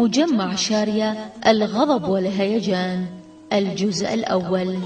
مجمع شارية الغضب والهيجان، الجزء الأول.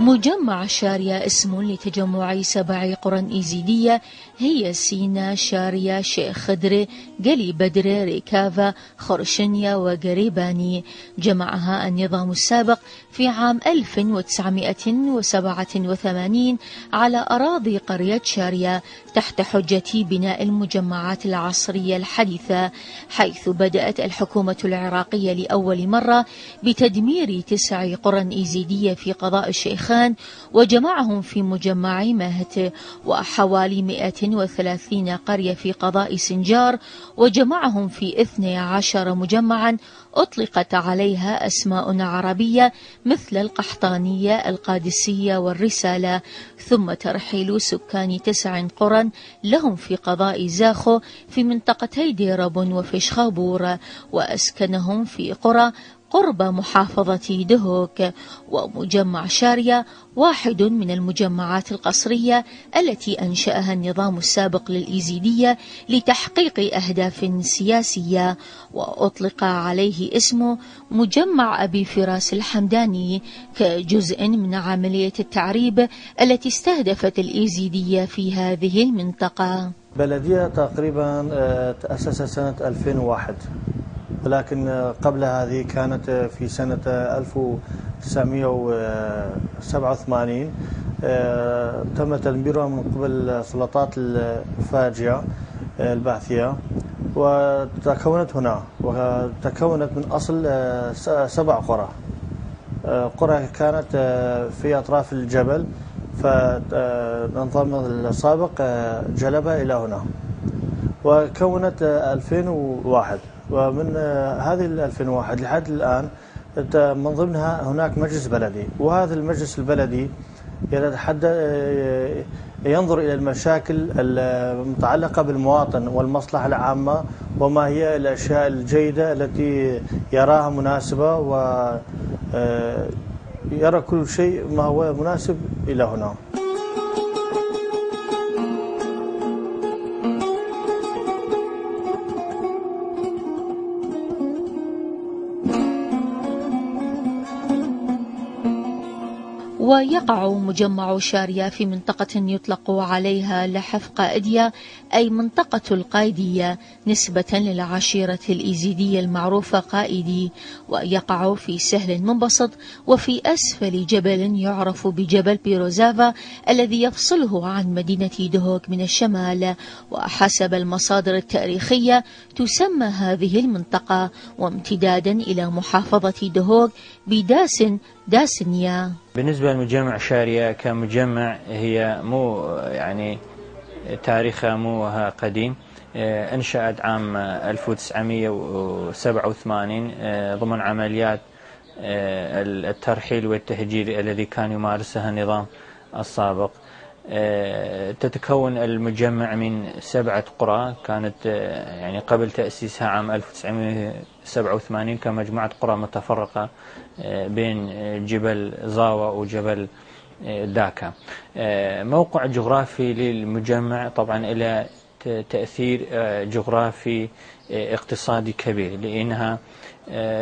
مجمع شارية اسم لتجمع 7 قرى إيزيدية هي سينا، شارية، شيخ خدري، قلي بدر، ريكافا، خرشنيا وقريباني. جمعها النظام السابق في عام 1987 على أراضي قرية شارية تحت حجة بناء المجمعات العصرية الحديثة، حيث بدأت الحكومة العراقية لأول مرة بتدمير 9 قرى إيزيدية في قضاء الشيخان، وجمعهم في مجمع مهت، وحوالي 130 قرية في قضاء سنجار، وجمعهم في 12 مجمعا أطلقت عليها أسماء عربية مثل القحطانية، القادسية والرسالة، ثم ترحيل سكان 9 قرى لهم في قضاء زاخو في منطقتي ديربون وفشخابور، وأسكنهم في قرى قرب محافظة دهوك. ومجمع شارية واحد من المجمعات القصرية التي أنشأها النظام السابق للإيزيدية لتحقيق أهداف سياسية، وأطلق عليه اسم مجمع أبي فراس الحمداني كجزء من عملية التعريب التي استهدفت الإيزيدية في هذه المنطقة. بلدية تقريبا تأسست سنة 2001، ولكن قبل هذه كانت في سنة 1987 تم تدميرها من قبل السلطات الفاجعة البعثية، وتكونت هنا، وتكونت من أصل 7 قرى. قرى كانت في أطراف الجبل، فالنظام السابق جلبها إلى هنا وكونت 2001. ومن هذه 2001 لحد الآن من ضمنها هناك مجلس بلدي، وهذا المجلس البلدي ينظر إلى المشاكل المتعلقة بالمواطن والمصلحة العامة، وما هي الأشياء الجيدة التي يراها مناسبة، ويرى كل شيء ما هو مناسب إلى هنا. ويقع مجمع شارية في منطقة يطلق عليها لحف قائدية، أي منطقة القايدية، نسبة للعشيرة الإيزيدية المعروفة قائدي، ويقع في سهل منبسط وفي أسفل جبل يعرف بجبل بيروزافا الذي يفصله عن مدينة دهوك من الشمال. وحسب المصادر التاريخية تسمى هذه المنطقة وامتدادا إلى محافظة دهوك داسنيا. بالنسبة لمجمع شارية كمجمع، هي مو يعني تاريخها مو قديم، انشأت عام 1987 ضمن عمليات الترحيل والتهجير الذي كان يمارسها النظام السابق. تتكون المجمع من 7 قرى، كانت يعني قبل تأسيسها عام 1987 كمجموعة قرى متفرقة بين جبل زاوة وجبل داكا. موقع جغرافي للمجمع طبعا إلى تأثير جغرافي اقتصادي كبير، لأنها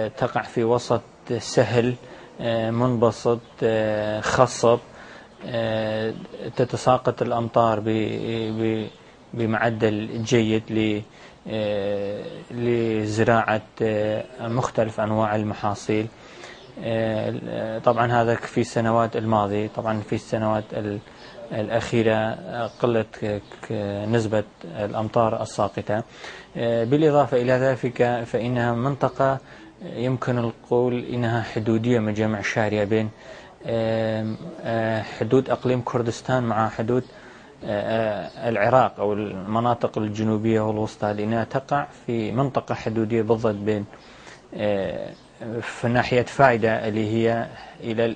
تقع في وسط سهل منبسط خصب، تتساقط الأمطار بمعدل جيد لزراعة مختلف أنواع المحاصيل. طبعا هذا في السنوات الماضية. طبعا في السنوات الأخيرة قلت نسبة الأمطار الساقطة. بالإضافة إلى ذلك فإنها منطقة يمكن القول إنها حدودية، مجمع شارية بين حدود أقليم كردستان مع حدود العراق أو المناطق الجنوبية والوسطى، لأنها تقع في منطقة حدودية بالضبط بين في ناحية فايدة اللي هي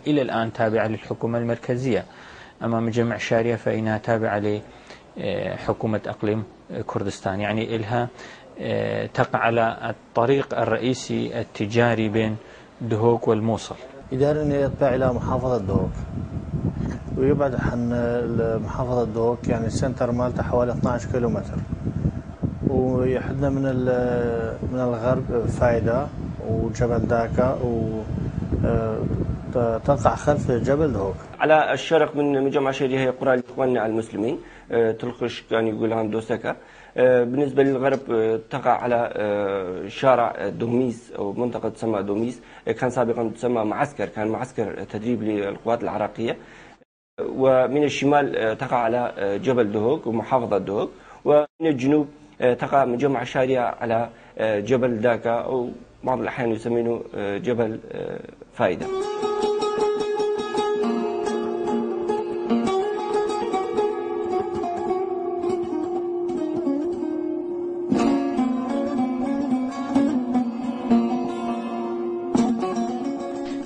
إلى الآن تابعة للحكومة المركزية. أما مجمع شارية فإنها تابعة لحكومة أقليم كردستان، يعني إلها تقع على الطريق الرئيسي التجاري بين دهوك والموصل. إدارة يتبع إلى محافظة دهوك. ويبعد عن محافظة دهوك، يعني السنتر مالته حوالي 12 كيلومتر. ويحدنا من الغرب فايدة وجبل داكا، وتقع خلف جبل دهوك. على الشرق من مجمع شارية هي قرى إخواننا المسلمين، تلقش كان يقولها دوسكا. بالنسبة للغرب تقع على شارع دوميس أو منطقة تسمى دوميس، كان سابقا تسمى معسكر، كان معسكر تدريب للقوات العراقية. ومن الشمال تقع على جبل دهوك ومحافظة دهوك، ومن الجنوب تقع مجمع شارية على جبل داكا، أو بعض الأحيان يسمونه جبل فايدة.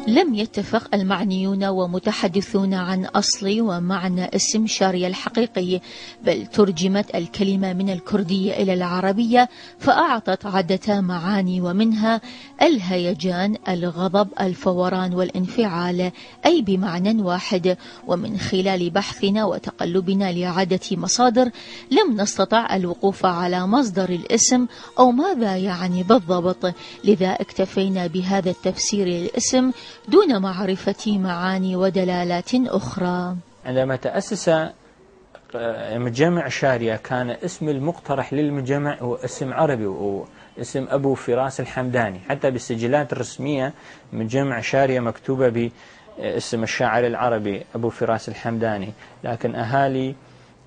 لم يتفق المعنيون ومتحدثون عن أصل ومعنى اسم شارية الحقيقي، بل ترجمت الكلمة من الكردية إلى العربية فأعطت عدة معاني، ومنها الهيجان، الغضب، الفوران والانفعال، أي بمعنى واحد. ومن خلال بحثنا وتقلبنا لعدة مصادر لم نستطع الوقوف على مصدر الاسم أو ماذا يعني بالضبط، لذا اكتفينا بهذا التفسير للاسم دون معرفة معاني ودلالات أخرى. عندما تأسس مجمع شارية كان اسم المقترح للمجمع هو اسم عربي واسم أبو فراس الحمداني، حتى بالسجلات الرسمية مجمع شارية مكتوبة باسم الشاعر العربي أبو فراس الحمداني، لكن أهالي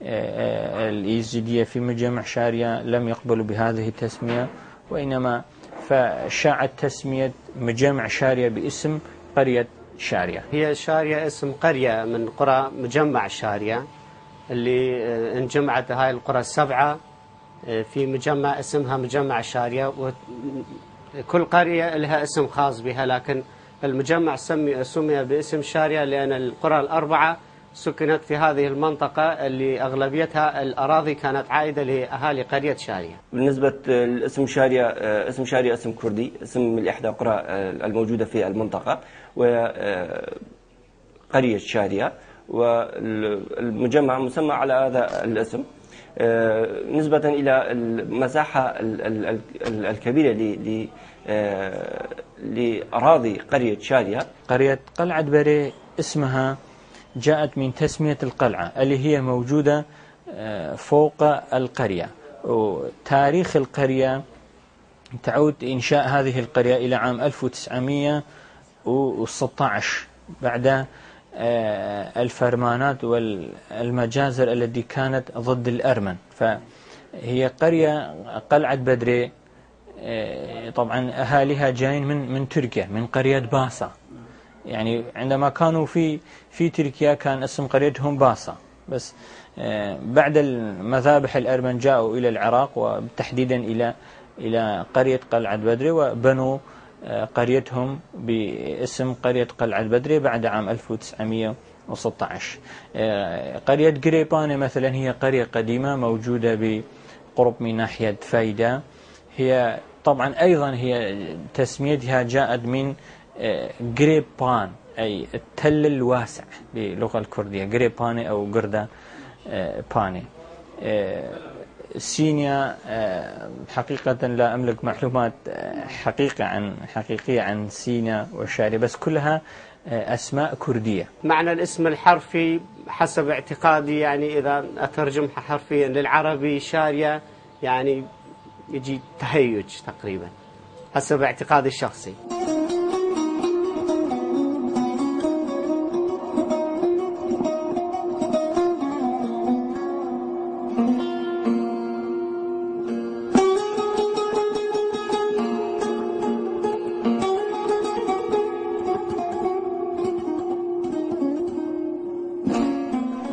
الإيزيدية في مجمع شارية لم يقبلوا بهذه التسمية، وإنما فشاعت تسمية مجمع شارية باسم قرية شارية. هي شارية اسم قرية من قرى مجمع شارية اللي انجمعت هاي القرى السبعة في مجمع اسمها مجمع شارية، وكل قرية لها اسم خاص بها، لكن المجمع سمي باسم شارية لأن القرى الأربعة سكنت في هذه المنطقة اللي أغلبيتها الأراضي كانت عائدة لأهالي قرية شارية. بالنسبة لاسم شارية، اسم شارية اسم كردي، اسم من إحدى القرى الموجودة في المنطقة، وقرية شارية، والمجمع مسمى على هذا الاسم نسبة إلى المساحة الكبيرة لأراضي قرية شارية. قرية قلعة بري اسمها جاءت من تسمية القلعة اللي هي موجودة فوق القرية، وتاريخ القرية تعود إنشاء هذه القرية إلى عام 1916 بعد الفرمانات والمجازر التي كانت ضد الأرمن. فهي قرية قلعة بدري طبعا أهاليها جايين من تركيا، من قرية باسا، يعني عندما كانوا في تركيا كان اسم قريتهم باسا، بس بعد المذابح الأرمن جاءوا إلى العراق وتحديدا إلى قرية قلعة بدري، وبنوا قريتهم باسم قرية قلعة بدري بعد عام 1916. قرية قريبانة مثلا هي قرية قديمة موجودة بقرب من ناحية فايدة، هي طبعا أيضا هي تسميتها جاءت من قريبان أي التل الواسع باللغة الكردية، قريباني أو قردة باني. سينيا حقيقة لا أملك معلومات حقيقية عن سينيا والشارية، بس كلها أسماء كردية. معنى الاسم الحرفي حسب اعتقادي، يعني إذا أترجمها حرفيا للعربي شارية يعني يجي تهيج تقريبا حسب اعتقادي الشخصي.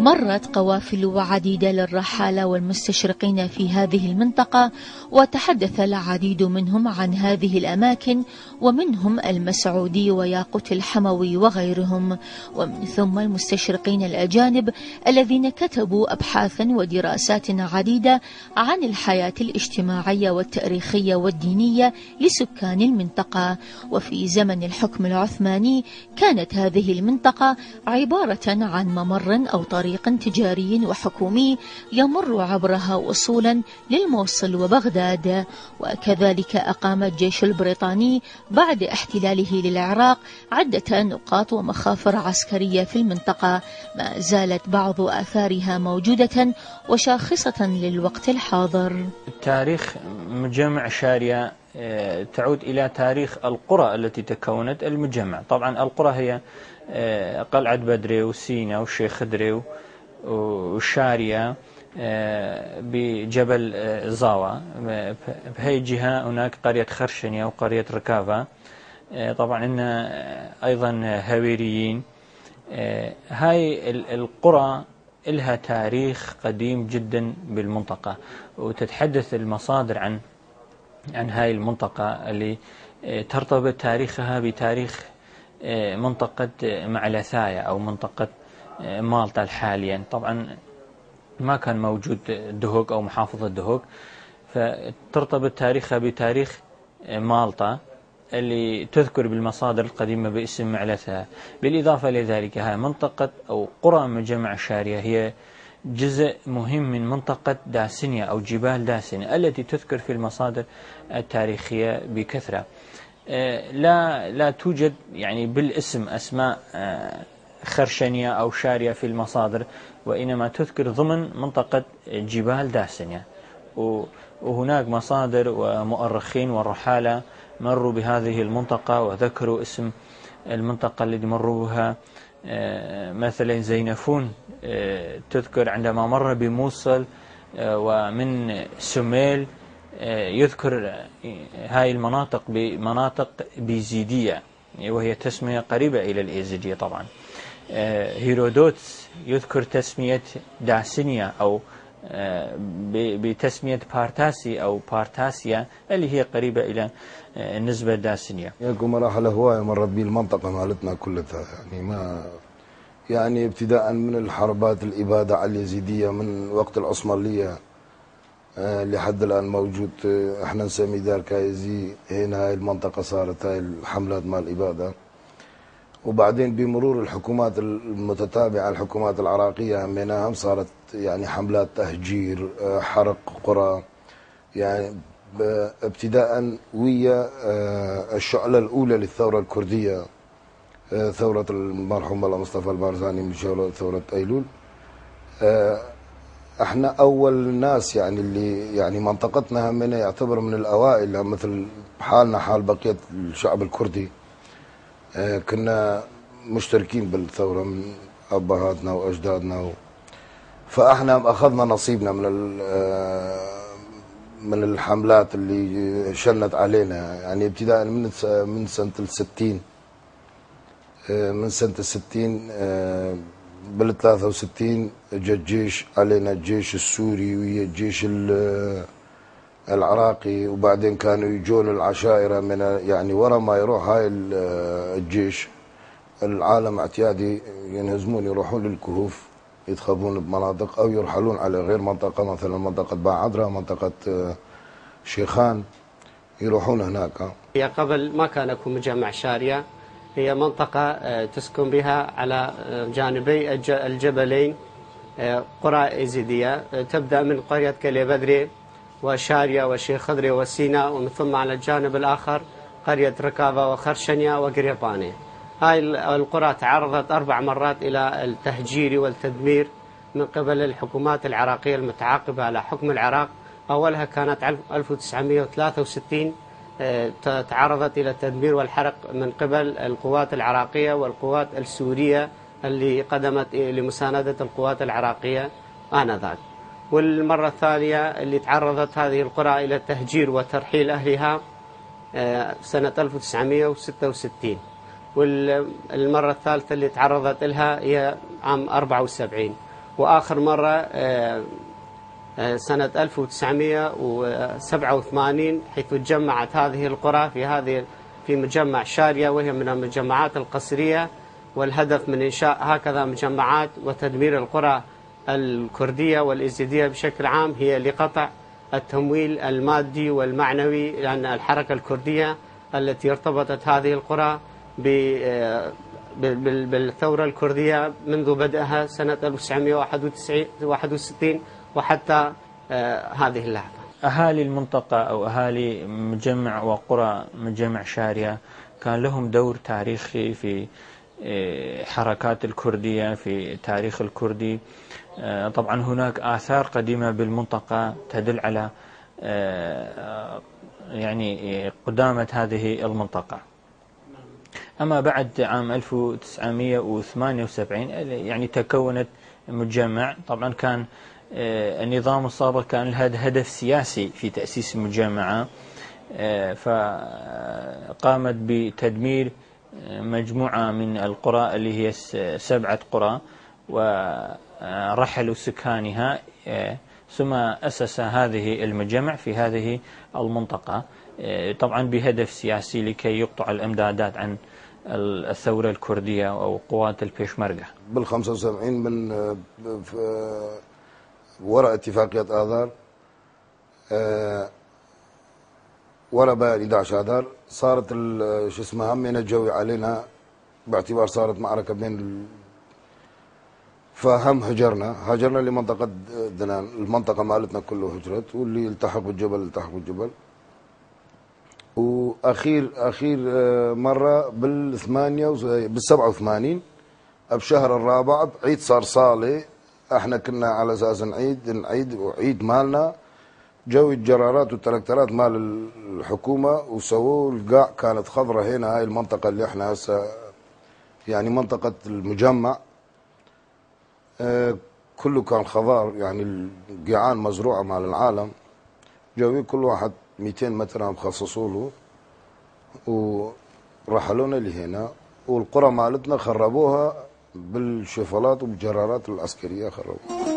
مرت قوافل عديدة للرحالة والمستشرقين في هذه المنطقة، وتحدث العديد منهم عن هذه الأماكن، ومنهم المسعودي وياقوت الحموي وغيرهم، ومن ثم المستشرقين الأجانب الذين كتبوا أبحاثا ودراسات عديدة عن الحياة الاجتماعية والتاريخية والدينية لسكان المنطقة. وفي زمن الحكم العثماني كانت هذه المنطقة عبارة عن ممر أو طريق تجاري وحكومي يمر عبرها وصولا للموصل وبغداد. وكذلك أقام الجيش البريطاني بعد احتلاله للعراق عدة نقاط ومخافر عسكرية في المنطقة، ما زالت بعض آثارها موجودة وشاخصة للوقت الحاضر. تاريخ مجمع شارية تعود إلى تاريخ القرى التي تكونت المجمع. طبعا القرى هي قلعة بدري وسينا والشيخ خدري والشارية بجبل زاوى. بهي الجهة هناك قرية خرشنية وقرية ركافة. طبعا إن أيضا هويريين. هاي القرى لها تاريخ قديم جدا بالمنطقة، وتتحدث المصادر عن هاي المنطقة اللي ترتبط تاريخها بتاريخ منطقة معلثايا أو منطقة مالطا حاليا. طبعا ما كان موجود دهوك أو محافظة دهوك، فترتبط تاريخها بتاريخ مالطا اللي تذكر بالمصادر القديمة باسم معلثايا. بالإضافة لذلك هاي منطقة أو قرى مجمع شارية هي جزء مهم من منطقة داسنية أو جبال داسنية التي تذكر في المصادر التاريخية بكثرة. لا توجد يعني بالاسم أسماء خرشنية أو شارية في المصادر، وإنما تذكر ضمن منطقة جبال داسنية. وهناك مصادر ومؤرخين والرحالة مروا بهذه المنطقة وذكروا اسم المنطقة التي مروا بها. مثلا زينفون تذكر عندما مر بموصل ومن سميل يذكر هاي المناطق بمناطق بيزيدية، وهي تسمية قريبة إلى الإيزيدية. طبعا هيرودوت يذكر تسمية داسنية أو بتسمية بارتاسي أو بارتاسيا اللي هي قريبة إلى النسبة الداسنية. ياكو مراحل هواية مرت به المنطقة مالتنا كلها، يعني ابتداء من الحربات الإبادة على اليزيدية من وقت العثمانية لحد الآن موجود. احنا نسمي دار كايزي. هنا هاي المنطقة صارت هاي الحملات مال الإبادة، وبعدين بمرور الحكومات المتتابعة الحكومات العراقية منها صارت يعني حملات تهجير، حرق قرى، يعني ابتداء ويا الشعلة الأولى للثورة الكردية، ثورة المرحوم الله مصطفى البارزاني من ثورة أيلول. احنا أول ناس يعني اللي يعني منطقتنا همنا يعتبر من الأوائل، مثل حالنا حال بقية الشعب الكردي. كنا مشتركين بالثورة من أبهاتنا وأجدادنا، فاحنا أخذنا نصيبنا من الحملات اللي شنت علينا، يعني ابتداء من سنة ال60. من سنة ال60 بال63 اجى الجيش علينا، الجيش السوري ويا الجيش العراقي، وبعدين كانوا يجون العشائر من يعني ورا ما يروح هاي الجيش العالم اعتيادي ينهزمون يروحون للكهوف يتخبون بمناطق او يرحلون على غير منطقة، مثلا منطقة باعدرة، منطقة شيخان، يروحون هناك. هي قبل ما كان اكو مجمع شارية، هي منطقة تسكن بها على جانبي الجبلين قرى إيزيدية، تبدأ من قرية كلي بدري وشارية وشيخ خضري وسيناء، ومن ثم على الجانب الآخر قرية ركافة وخرشنية وقريباني. هاي القرى تعرضت 4 مرات إلى التهجير والتدمير من قبل الحكومات العراقية المتعاقبة على حكم العراق. أولها كانت 1963 تعرضت إلى التدمير والحرق من قبل القوات العراقية والقوات السورية اللي قدمت لمساندة القوات العراقية آنذاك. والمرة الثانية اللي تعرضت هذه القرى إلى التهجير وترحيل أهلها سنة 1966. والمرة الثالثة اللي تعرضت لها هي عام 74. وآخر مرة سنة 1987 حيث تجمعت هذه القرى في مجمع شارية، وهي من المجمعات القصرية، والهدف من إنشاء هكذا مجمعات وتدمير القرى الكردية والإيزيدية بشكل عام هي لقطع التمويل المادي والمعنوي، لأن الحركة الكردية التي ارتبطت هذه القرى بالثورة الكردية منذ بدأها سنة 1961 وحتى هذه اللحظة. أهالي المنطقة أو أهالي مجمع وقرى مجمع شارية كان لهم دور تاريخي في حركات الكردية في تاريخ الكردي. طبعا هناك آثار قديمة بالمنطقة تدل على يعني قدامة هذه المنطقة. أما بعد عام 1978 يعني تكونت مجمع. طبعا كان النظام السابق كان له هدف سياسي في تأسيس المجمعة، فقامت بتدمير مجموعة من القرى اللي هي 7 قرى ورحلوا سكانها، ثم أسس هذه المجمع في هذه المنطقة، طبعا بهدف سياسي لكي يقطع الإمدادات عن الثورة الكردية أو قوات البيشمركة. بال75 من وراء اتفاقية آذار، وراء بيان 11 آذار صارت شو اسمها همنا الجوي علينا، باعتبار صارت معركة بين فهم هجرنا لمنطقة دنان. المنطقة مالتنا كله هجرت، واللي التحق بالجبل التحق بالجبل. وأخير مرة بال87 بشهر الرابع بعيد صار صالي، احنا كنا على اساس نعيد وعيد مالنا، جو الجرارات والتركترات مال الحكومة وسووا القاع كانت خضرة هنا. هاي المنطقة اللي احنا هسه يعني منطقة المجمع كله كان خضار، يعني القيعان مزروعة مال العالم. جوي كل واحد 200 متر مخصصوا له ورحلونا لهنا، والقرى مالتنا خربوها بالشفلات وبالجرارات العسكرية خربوها.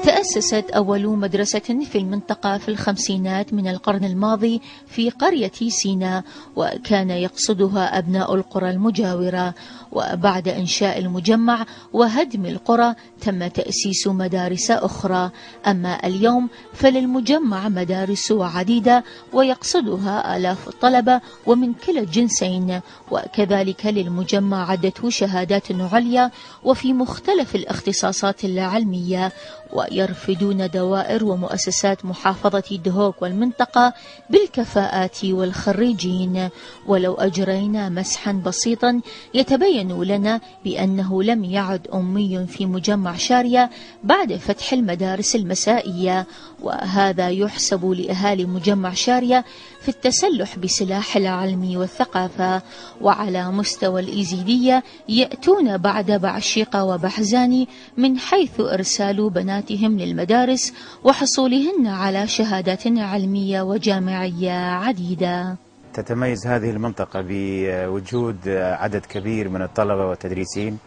تأسست أول مدرسة في المنطقة في الخمسينات من القرن الماضي في قرية سيناء، وكان يقصدها أبناء القرى المجاورة. وبعد إنشاء المجمع وهدم القرى تم تأسيس مدارس أخرى. أما اليوم فللمجمع مدارس عديدة ويقصدها آلاف الطلبة ومن كلا الجنسين، وكذلك للمجمع عدة شهادات عليا وفي مختلف الاختصاصات العلمية، ويرفدون دوائر ومؤسسات محافظة دهوك والمنطقة بالكفاءات والخريجين. ولو أجرينا مسحا بسيطا يتبين لنا بأنه لم يعد أمي في مجمع شارية بعد فتح المدارس المسائية، وهذا يحسب لأهالي مجمع شارية في التسلح بسلاح العلم والثقافة. وعلى مستوى الإيزيدية يأتون بعد بعشيقة وبحزاني من حيث إرسال بناتهم للمدارس وحصولهن على شهادات علمية وجامعية عديدة. تتميز هذه المنطقة بوجود عدد كبير من الطلبة والتدريسين،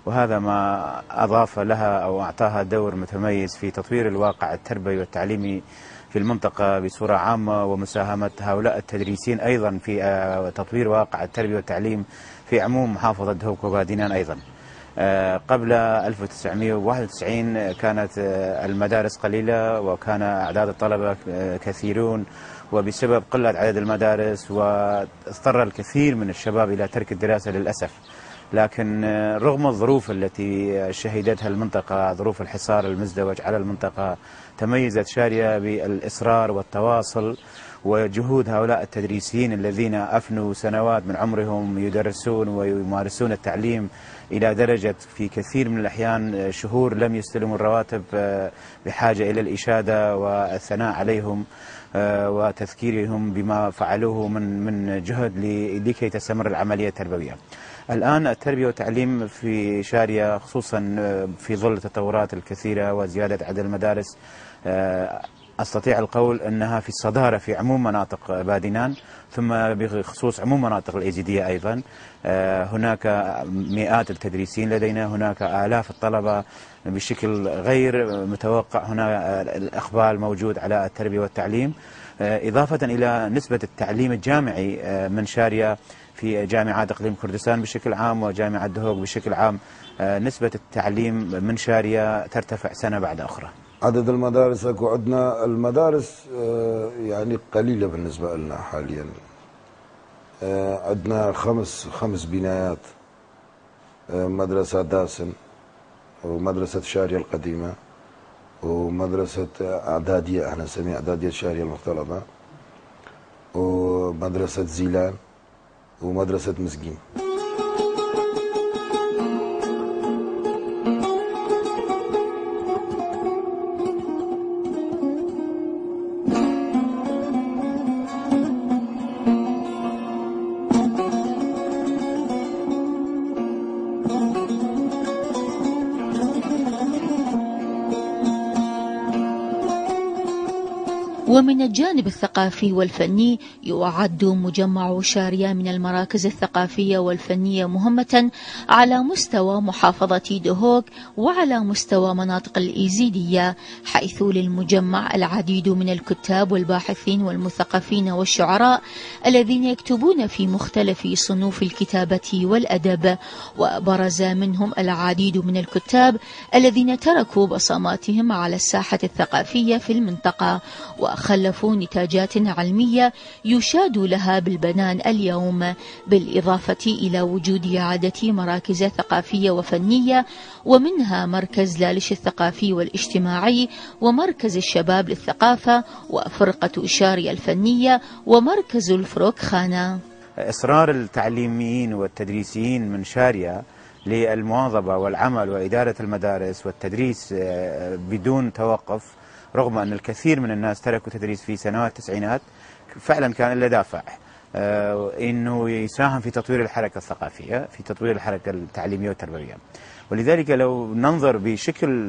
وهذا ما أضاف لها أو أعطاها دور متميز في تطوير الواقع التربوي والتعليمي في المنطقة بصورة عامة، ومساهمة هؤلاء التدريسين أيضا في تطوير واقع التربية والتعليم في عموم محافظة دهوك وبادينان أيضا. قبل 1991 كانت المدارس قليلة وكان أعداد الطلبة كثيرون، وبسبب قلة عدد المدارس واضطر الكثير من الشباب إلى ترك الدراسة للأسف. لكن رغم الظروف التي شهدتها المنطقة، ظروف الحصار المزدوج على المنطقة، تميزت شارية بالإصرار والتواصل وجهود هؤلاء التدريسيين الذين أفنوا سنوات من عمرهم يدرسون ويمارسون التعليم إلى درجة في كثير من الأحيان شهور لم يستلموا الرواتب، بحاجة إلى الإشادة والثناء عليهم وتذكيرهم بما فعلوه من جهد لكي تستمر العملية التربوية. الآن التربية والتعليم في شارية خصوصا في ظل التطورات الكثيرة وزيادة عدد المدارس، أستطيع القول أنها في الصدارة في عموم مناطق بادنان، ثم بخصوص عموم مناطق الإيزيدية أيضا. هناك مئات التدريسين لدينا، هناك آلاف الطلبة بشكل غير متوقع، هنا الإقبال موجود على التربية والتعليم، إضافة إلى نسبة التعليم الجامعي من شارية في جامعات إقليم كردستان بشكل عام وجامعة دهوك بشكل عام. نسبة التعليم من شارية ترتفع سنة بعد أخرى. عدد المدارس اكو عندنا المدارس يعني قليلة بالنسبة لنا حاليا. عندنا خمس بنايات، مدرسة داسن ومدرسة شارية القديمة ومدرسة إعدادية، احنا نسميها إعدادية شارية المختلطة، ومدرسة زيلان ومدرسة مسقين. ومن الجانب الثقافي والفني يعد مجمع شارية من المراكز الثقافية والفنية مهمة على مستوى محافظة دهوك وعلى مستوى مناطق الإيزيدية، حيث للمجمع العديد من الكتاب والباحثين والمثقفين والشعراء الذين يكتبون في مختلف صنوف الكتابة والأدب، وبرز منهم العديد من الكتاب الذين تركوا بصماتهم على الساحة الثقافية في المنطقة وخلفوا نتاجات علمية يشاد لها بالبنان اليوم، بالإضافة إلى وجود عدة مراكز ثقافية وفنية، ومنها مركز لالش الثقافي والاجتماعي، ومركز الشباب للثقافة، وفرقة شارية الفنية، ومركز الفروك خانة. إصرار التعليميين والتدريسيين من شارية للمواظبة والعمل وإدارة المدارس والتدريس بدون توقف، رغم أن الكثير من الناس تركوا تدريس في سنوات التسعينات، فعلا كان له دافع إنه يساهم في تطوير الحركة الثقافية، في تطوير الحركة التعليمية والتربوية. ولذلك لو ننظر بشكل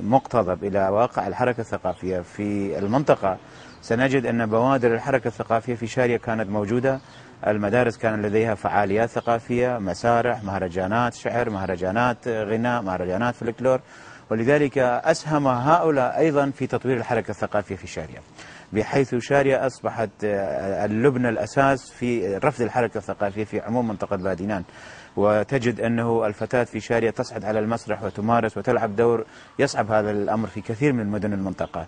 مقتضب إلى واقع الحركة الثقافية في المنطقة، سنجد أن بوادر الحركة الثقافية في شارية كانت موجودة. المدارس كان لديها فعاليات ثقافية، مسارح، مهرجانات شعر، مهرجانات غناء، مهرجانات فلكلور، ولذلك أسهم هؤلاء أيضا في تطوير الحركة الثقافية في شارية، بحيث شارية أصبحت اللبنة الأساس في رفض الحركة الثقافية في عموم منطقة بادنان. وتجد أنه الفتاة في شارية تصعد على المسرح وتمارس وتلعب دور يصعب هذا الأمر في كثير من مدن المنطقة.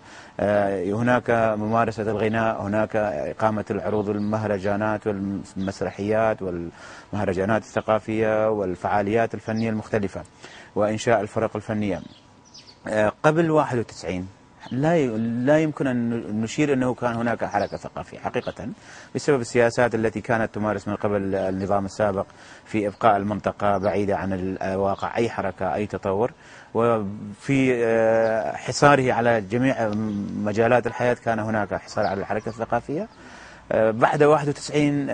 هناك ممارسة الغناء، هناك إقامة العروض المهرجانات والمسرحيات والمهرجانات الثقافية والفعاليات الفنية المختلفة وإنشاء الفرق الفنية. قبل 91 لا يمكن أن نشير أنه كان هناك حركة ثقافية حقيقة، بسبب السياسات التي كانت تمارس من قبل النظام السابق في إبقاء المنطقة بعيدة عن الواقع أي حركة أي تطور، وفي حصاره على جميع مجالات الحياة كان هناك حصار على الحركة الثقافية. بعد 91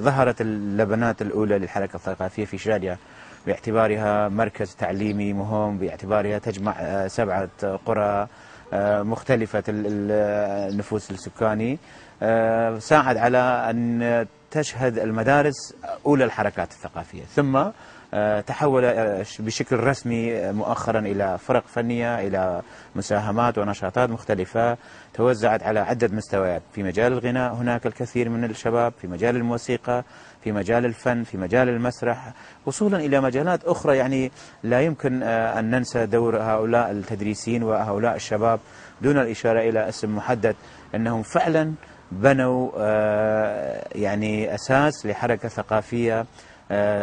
ظهرت اللبنات الأولى للحركة الثقافية في شارية، باعتبارها مركز تعليمي مهم، باعتبارها تجمع 7 قرى مختلفة النفوس السكاني، ساعد على أن تشهد المدارس أولى الحركات الثقافية. ثم تحول بشكل رسمي مؤخرا إلى فرق فنية، إلى مساهمات ونشاطات مختلفة توزعت على عدة مستويات. في مجال الغناء هناك الكثير من الشباب، في مجال الموسيقى، في مجال الفن، في مجال المسرح، وصولا إلى مجالات أخرى. يعني لا يمكن أن ننسى دور هؤلاء التدريسين وهؤلاء الشباب دون الإشارة إلى اسم محدد، أنهم فعلا بنوا يعني أساس لحركة ثقافية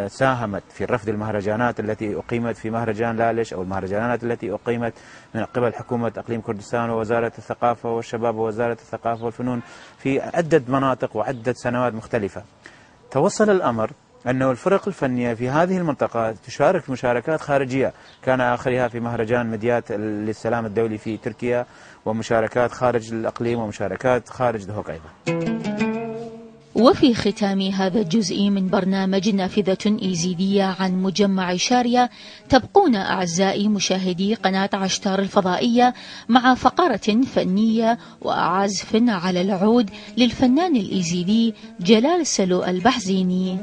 ساهمت في رفض المهرجانات التي أقيمت في مهرجان لالش أو المهرجانات التي أقيمت من قبل حكومة إقليم كردستان ووزارة الثقافة والشباب ووزارة الثقافة والفنون في عدة مناطق وعدة سنوات مختلفة. توصل الأمر أنه الفرق الفنية في هذه المنطقة تشارك مشاركات خارجية، كان آخرها في مهرجان مديات للسلام الدولي في تركيا، ومشاركات خارج الأقليم ومشاركات خارج دهوك أيضا. وفي ختام هذا الجزء من برنامج نافذة إيزيدية عن مجمع شارية، تبقون أعزائي مشاهدي قناة عشتار الفضائية مع فقرة فنية وعزف على العود للفنان الإيزيدي جلال سلو البحزيني.